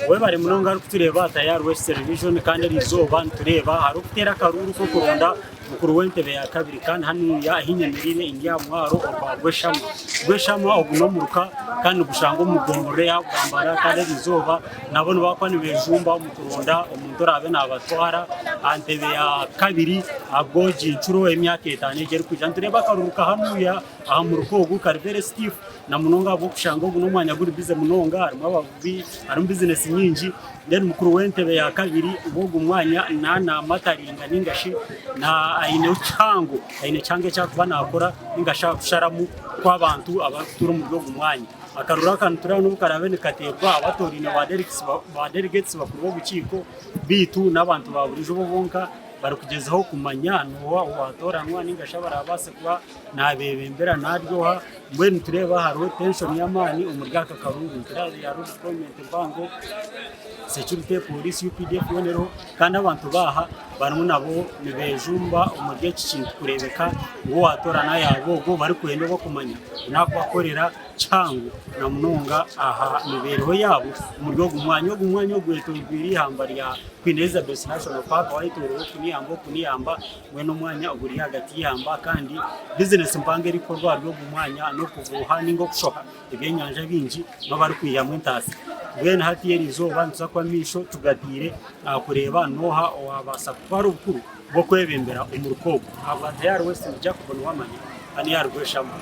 Webare munonga arikutureeba aha Tayari West Television kandi eriizooba nitureeba hariho okuteera akaruuru k'okuronda mukuru w'entebe ya kabiri kandi hanuya ahi nyemereire ndi aha mwaro ogwa Rweshama. Rweshama ogu n'omuruka kandi nigushangwa omu gomborora eya Bwambara kandi eriizooba nabo nibakuba nibejumba omu kuronda omuntu oraabe nabatwara aha ntebe ya kabiri ahabw'egi ncuro y'emyaka etaano egi erikwija. Nitureeba akaruuru ka hanuya aha muruka ogu kari very stiff na munonga ahabw'okushanga ogu n'omwanya guri bize munonga harimu abavubi, harimu bizinesi nyingi. Then mukuru w'entebe ya kabiri w'ogu mwanya naamataringa ninga shi aineho kihango, aine kihango eki arikuba naakora ninga shi arikusharamu kw'abantu abarikutuura omuri ogu mwanya. Akaruru aka nitureeba n'obu karaabe nikateebwa abatooraine ba delegates bakuru b'obukiiko beitu n'abantu ba buriijo bo bonka barikugyezaho kumanya n'oha owaatooranwa ninga shi abaraabaase kuba naabeebembera naaryoha. Mbwenu nitureeba hariho tension y'amaani omuri aka karuuru. Nitureeba hariho deployment mpango, security, police, UPDF yoona eriho kandi abantu baaha barimu nabo nibejumba omuri eki kintu kureebeka ngu owaatoorana yaaba ogwo barikwenda oba kumanya ngu naakubakorera kihango na munonga aha mibeereho yaabo omuri ogu mwanya. Ogu mwanya ogwetoreirwe eihamba rya Queen Elizabeth National Park waayetoorora oku n'eihamba oku n'eihamba. Mbwenu omwanya oguri ahagati y'eihamba kandi bizinesi mpango erikukorwa ahari ogu mwanya n'okuvuuha ninga okushoha ebyenyanja bingi n'abarikwihamu entaasa. Mbwenu hati eri izooba nituza kuba amaisho tugataire aha kureeba n'oha owaabaasa kutwara obukuru bw'okwebembera omuruka ogu. Ahabwa Tayari West ni Jacob Niwamanya hanu ahari Rweshama.